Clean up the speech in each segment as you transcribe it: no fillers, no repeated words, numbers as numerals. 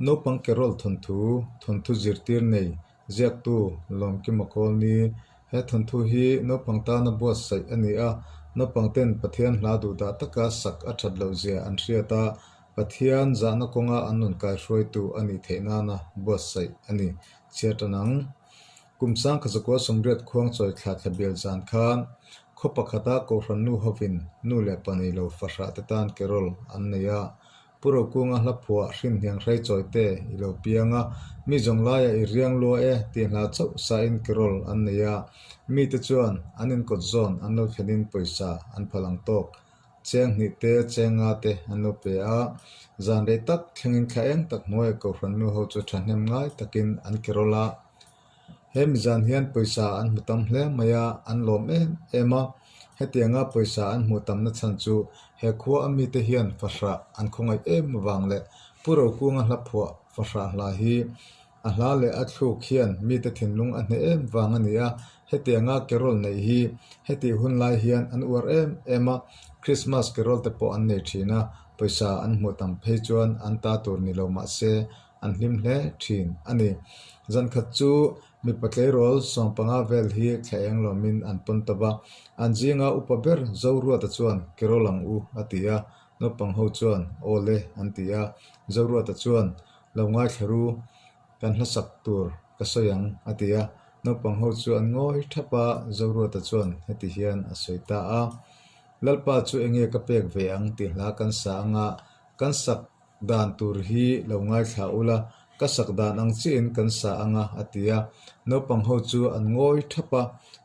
Naupang Carol thawnthu, thawnthu zirtir nei, ziaktu Lawmkima Kawlni. He thawnthu hi naupang tana buatsaih a ni a, naupang ten Pathian hla duhdah taka sak a that loh zia an hriat a, Pathian zahna kawnga an rawn kaihruaitu a nih theih nana buatsaih a ni. Chhiar tan ang. Kum sangkhat zakua sawmriat khuang chawi thla thla bial zan khan khaw pakhata Kohhran nu hovin nu leh pa nei lo fahrah te tan carol an nei a. Pu Rokunga hla phuah hrinhniang hrei chawi te i lo piang a, mi zawng laiah i riang lua e tih hla chauh sain carol an nei a. Mite chuan an inkawt zawn an lo thlenin pawisa an phal ang tawk. Cheng hnih te, cheng nga te an lo pe a, zan rei tak thlengin thla eng tak hnuaia Kohhran nu ho chu thahnem ngai takin an kerawl a. He mizan hian pawisa an hmu tam hle mai a, an lawm em em a. Hetianga pawisa an hmuh tamna chhan chu he khua a mite hian fahrah an khawngaih em avang leh Pu Rokunga hla phuah fahrah hla hi A hla leh a thluk hian mite thinlung a hneh em vang a ni a, hetianga carol neih hi hetih hun lai hian an uar em em a, Christmas carol te pawh an nei thin a, pawisa an hmuh tam phei chuan an ta tur ni lo mah se an hlim hle thin a ni. Zankhat chu mipa tleirawl sawmpanga vel hi thla eng lawmin an pawn tawp a, an zinga upa ber Zoruata chuan carol ang u a ti a, naupang ho chuan aw le an ti a, Zoruata chuan Lo ngaithla ru, kan hlasak tur ka sawi ang, a ti a. Naupang ho chu an ngawi thap a, Zoruata chuan heti hian a sawi ta a. Lalpa chu enge ka pek ve ang tih hla kan sa anga kan sak dan tur hi lo ngaithla ula, ka sak dan ang chiahin kan sa anga, a ti a. Naupang ho chu an ngawi thap a,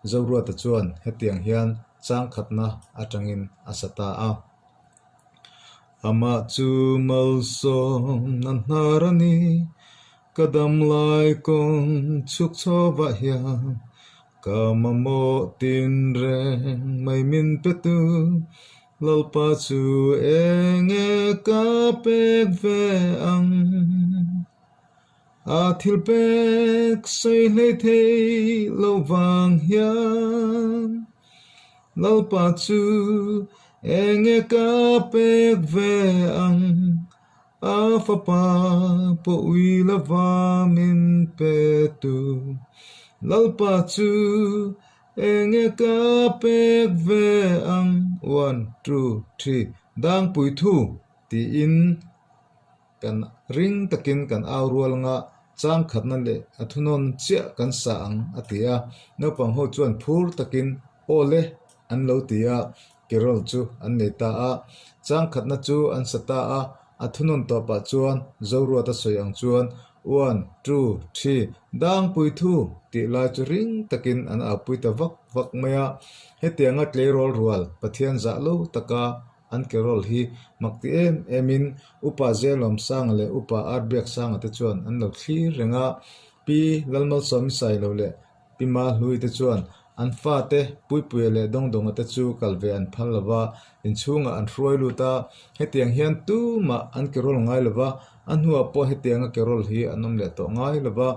Zoruata chuan hetiang hian chang khatna atangin a sa ta a. Amah chu malsawmna hnar a ni, ka dam lai kawng chhuk chhovah hian ka mamawh tinreng mai min pe tu Lalpa chu eng nge ka pek ve ang? A thil pek sawi hlei thei lo vang hian Lalpa chu eng nge ka pek ve ang? A fapa pawh ui lova min pe tu Lalpa chu eng nge ka pek ve ang? One, two, three, Dangpui thu tiin. Kan ring takin kan au rual anga chang khatna leh a thunawn chiah kan sa ang a ti a. Naupang ho chuan phur takin aw le an lo ti a, carol chu an nei ta a. Chang khatna chu an sa ta a, a thunawn tawpah chuan Zoruata sawi ang chuan one, two, three, dangpui thu tih lai chu ring takin an aupui ta vak vak mai a. Hetianga tleirawl rual Pathian zah lo taka An carol hi mak ti em emin Upa Zelawmsanga leh Upa Arbiaksanga te chuan an lo thlir reng a, Pi Lalmalsawmi Sailo leh Pi Mahlui te chuan an fate Puipuia leh Dawngdawnga te chu kal ve an phal lo va, inchhungah an hruai lut a, hetiang hian tumah an carol ngai lo va, a hnuah pawh hetianga carol hi an awm leh tawh ngai lo va,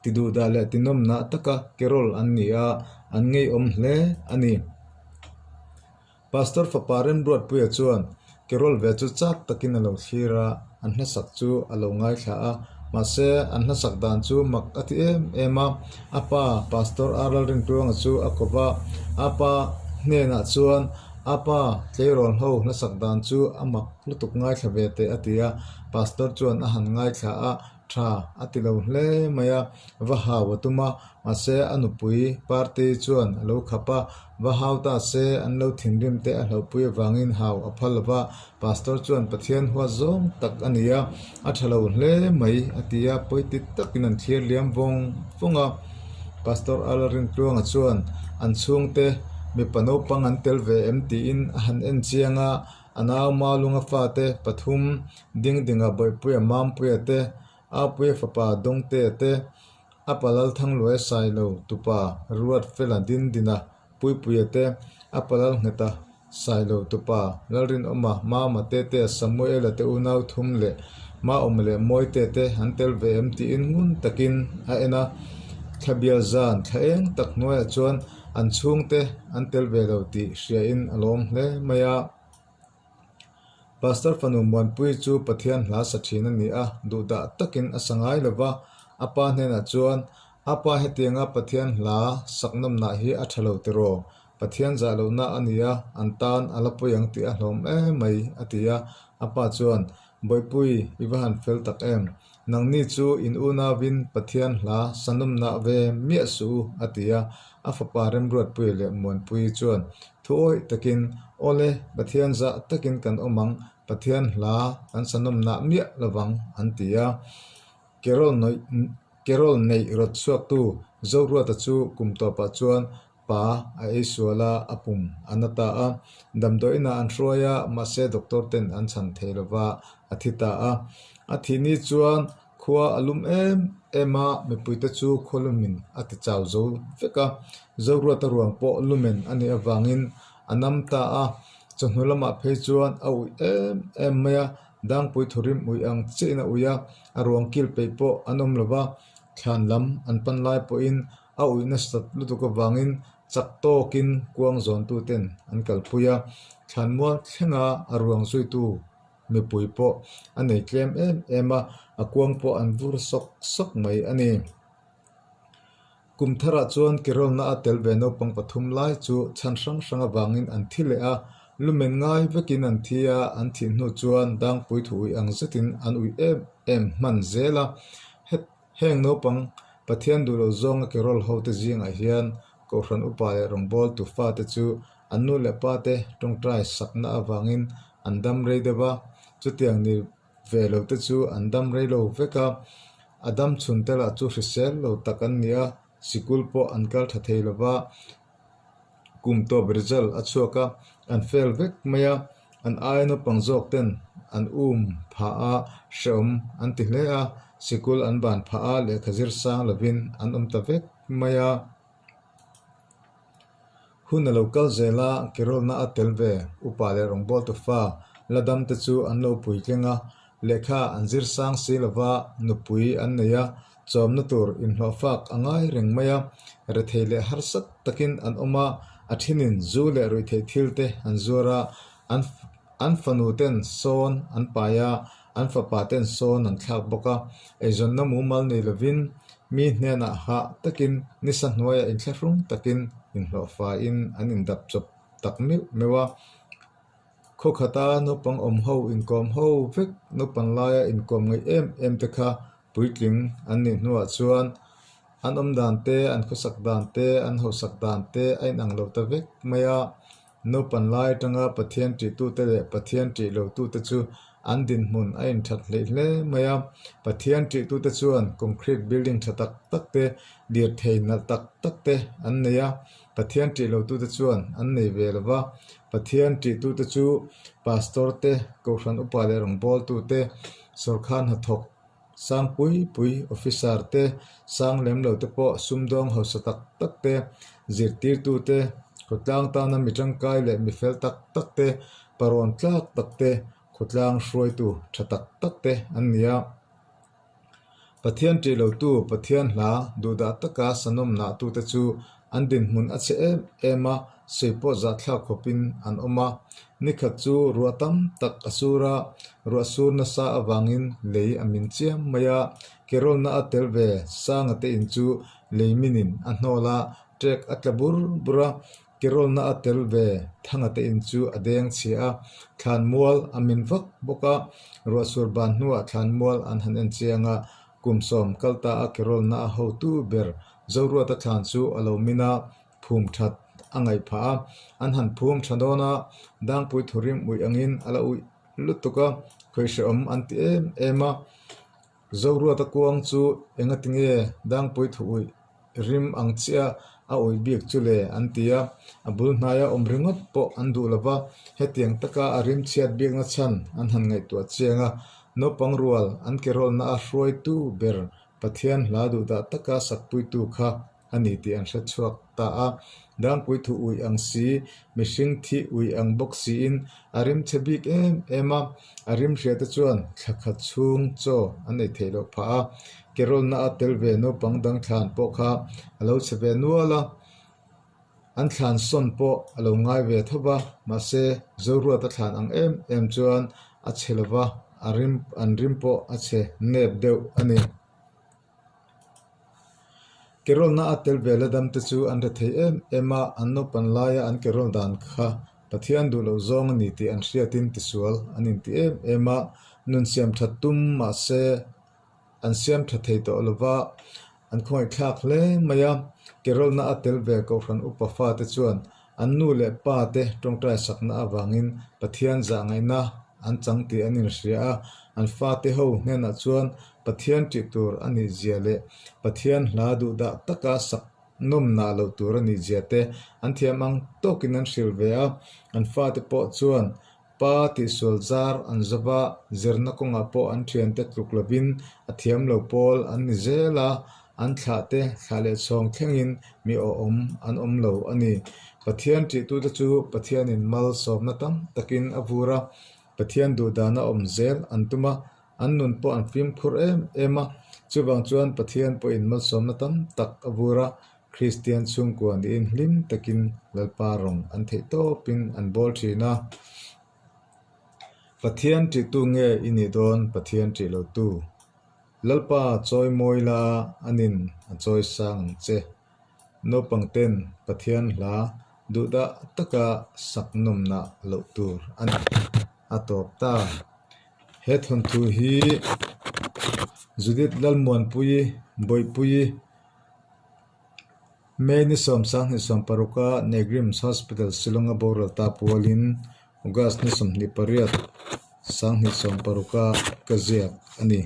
ti duhdah leh ti nawmnah taka carol an ni a, an ngeiawm hle a ni. Pastor fapa Remruatpuia chuan Carol ve chu chak takin a lo thlir a, an hlasak chu a lo ngaithla a, mahse an hlasak dan chu mak a ti em em a. A pa Pastor R Lalrintluanga chu a kawp a, a pa hnenah chuan a pa tleirawl ho hlasak dan chu a mak lutuk ngaithla ve teh a ti a, Pastor chuan a han ngaithla a, tha a ti lo hle mai a, va hau a tum a, mahse a nupui party chuan a lo khap a, va hau ta se an lo thinrim te a hlauhpui avangin hau a phal lo va, pastor chuan Pathian huat zawng tak a ni a, a tha lo hle mai a ti a, pawiti takin an thlir liam vawng vawng a, pastor Alrintluanga chuan an chhungte mipa naupang an tel ve em tiin a han en chiang a, A nau Malunga fate pathum, Dingdinga Bawihpuia Mampuia te, Apuia fapa Dawngtea te, a pa Lalthangluaia Sailo tupa Ruatfela Dindina Puipuia te, a pa Lalngheta Sailo tupa Lalrinawma Mama Tetea Samuela te unau thum leh Maawma leh Mawitea te an tel ve em tiin ngun takin a en a. Thlabial zan thla eng tak hnuaiah chuan An chhungte an tel ve lo tih hriain a lawm hle mai a. Pastor fanu Muanpui chu Pathian hla sa thin a ni a, duhdah takin a sa ngai lo va. A pa hnenah chuan, A pa hetianga Pathian hla sak nawmnah hi a tha lo tiraw? Pathian zah lohna a ni a, an tan a la pawi ang tih a hlawm em mai, a ti a. A pa chuan, Bawihpui, i va han fel tak em? Nangni chu in unauin Pathian hla sa nawmnah ve miah suh u, a ti a. A fapa Remruatpuia leh Muanpuii chuan thu awih takin, Awle, Pathian zah takin kan awm ang, Pathian hla kan sa nawmnah miah lovang, an ti a. Carol Carol neih rawt chhuaktu Zoruata chu kum tawpah chuan pa a ei sual a, a pum a na ta a. Damdawiinah an hruai a, mahse doctor ten an chhan thei lova a thi ta a. A thih ni chuan khua a lum em em a, mipuite chu khaw lumin a ti chau zo vek a. Zoruata ruang pawh lumen a nih avangin a nam ta a, chawhnu lamah phei chuan a uih em em mai a, Dangpui thurim uih ang chiahin a uih a, a ruang kil peih pawh an awm lo va, thlan lam an pan lai pawhin a uih nasat lutuk avangin chak tawkin kuang zawntuten an kalpui a, thlan mual thlenga a ruang zuitu mipui pawh a nei tlem em em a, a kuang pawh an vur sawk sawk mai a ni. Kum tharah chuan Keralna a tel ve naupang pathum lai chu chhan hrang hrang avangin an thi leh a, lumen ngai vekin an thi a, an thih hnu chuan dangpui thu uih ang zetin an uih em em hman zel a. Heng naupang Pathian duh lo zawnga Kerol hote zingah hian Kohhran upa leh rawngbawltu fate chu an nu leh pate tawngtai sakna avangin an dam rei deuh a, chutiang ni Ve lo te chu an dam rei lo vek a, a dam chhun te lah chu hrisel lo tak an ni a, sikul pawh an kal tha thei lo va, kum tawp result a chhuak a, an fail vek mai a, an aia naupang zawk ten an um phah a, hrehawm an ti hle a, sikul an ban phah a, lehkha zir sang lovin an awm ta vek mai a. Hun a lo kal zel a, kerawlna a tel ve. Upa leh rawngbawltu fa la dam te chu an lo puitling a, lehkha an zir sang si lova nupui an nei a, chawmna tur inhlawhfak a ngai reng mai a, rethei leh harsa takin an awm a, a thinin zu leh ruihtheih thil te an zuar a, an An fanu ten sawn an pai a, an fapa ten sawn an thlak bawk a. Eizawnna mumal nei lovin mi hnenah hah takin nisa hnuaiah inthlahrung takin inhlawhfaiin an indap chawp tak meuh meuh a. Khaw khata naupang awm ho inkawm ho vek naupang laia inkawm ngaih em em te kha puitling an nih hnuah chuan an awm dan te, an khawsak dan te, an hausak dan te a inang lo ta vek mai a. Naupan lai atanga Pathian ṭihtute leh Pathian ṭih lotute chu an dinhmun a inthat hleih hle mai a. Pathian ṭihtute chuan concrete building ṭha tak tak te, lirthei nalh tak tak te an nei a. Pathian ṭih lotute chuan an nei ve lo va. Pathian ṭihtute chu pastor te, kohhran upa leh rawngbawltute, sawrkar hnathawk Sang pui pui officer te, sang lem lo te pawh sumdawng hausa tak tak te, zirtirtu te, khawtlang tana mi tangkai leh mi fel tak tak te, parawn tlak tak te, khawtlang hruaitu tha tak tak te an ni a. Pathian ṭih lotu Pathian hla duhdah taka sanawm nahtute chu An dinhmun a chhe em em a, sei pawh zahthlak khawpin an awm a. Nikhat chu ruah tam tak a sur a, ruah sur nasa avangin lei a min chiam mai a. Kerawlna a tel ve Sanga te in chu lei minin a hnawl a, ṭek a tla bur bur a. Kerawlna a tel ve Thanga te in chu a deng chhia a, thlanmual a min vak bawk a. Ruah sur ban hnuah thlanmual an han en chiang a, kum sawm kal ta a kerawlna a hotu ber Zoruata thlan chu a lo min a, phum that a ngaih phah a. An han phum tha dawn a, Dangpui thurim uih angin a la uih lutuk a, khawihhrehawm an ti em em a. Zoruata kuang chu engatinge Dangpui thu uih rim ang chiah a uih bik chu le an ti a, a bul hnaia awm ringawt pawh an duh lo va, hetiang taka a rim chhiat bikna chhan an han ngaihtuah chiang a, naupang rual an ke rawlna a hruaitu ber Pathian hla duhdah taka sakpuitu kha a ni tih an hre chhuak ta a. Dangpui thu uih ang si, mihring thi uih ang bawk siin a rim chhe bik em em a. A rim hria te chuan thla khat chhung chaw an ei theih loh phah a. Kerawlna a tel ve naupang dang thlan pawh kha a lo chhe ve nual a. An thlan sawn pawh a lo ngai ve tho va, mahse Zoruata thlan ang em em chuan a chhe lo va, a rim an rim pawh a chhe nep deuh a ni. Kerawlna a tel ve la dam te chu an hre thei em em a, an naupan laia an kerawl dan kha Pathian duh loh zawng a ni tih an hriatin tisual an inti em em a, nun siam that tum mahse an siam tha thei tawh lo va, an khawngaihthlak hle mai a. Kerawlna a tel ve Kohhran upa fate chuan an nu leh pa te tawngtai sakna avangin Pathian zah ngaihna an chang tih an inhria a, an fate ho hnenah chuan Pathian tih tur a nih zia leh Pathian hla duhdah taka sak nawmnah loh tur a nih zia te an thiam ang tawkin an hrilh ve a, an fate pawh chuan Pa tihsual zar an zova, zirna kawngah pawh an thiante tluk lovin a thiam lo pawl an ni zel a, an thlah te thlah leh chhawng thlengin mi awhawm an awm lo a ni. Pathian tihtute chu Pathianin malsawmna tam takin a vur a, Pathian duhdana awm zel an tum a, an nun pawh an fimkhur em em a, chuvang chuan Pathian pawhin malsawmna tam tak a vur a, Kristian chhungkua niin hlim takin Lalpa rawng an theih tawpin an bawl thin a. Pathian tihtu nge i nih dawn Pathian tih lotu? Lalpa chawi mawi la anin a chawi sang ang che. Naupang ten Pathian hla duhdah taka sak nawmna loh tur a ni. A tawp ta. He thawnthu hi Judith Lalmuanpuii Bawihpuii May ni 28 Negrims Hospital Shillong a boral ta pualin August ni 28 28 ka ziak a ni.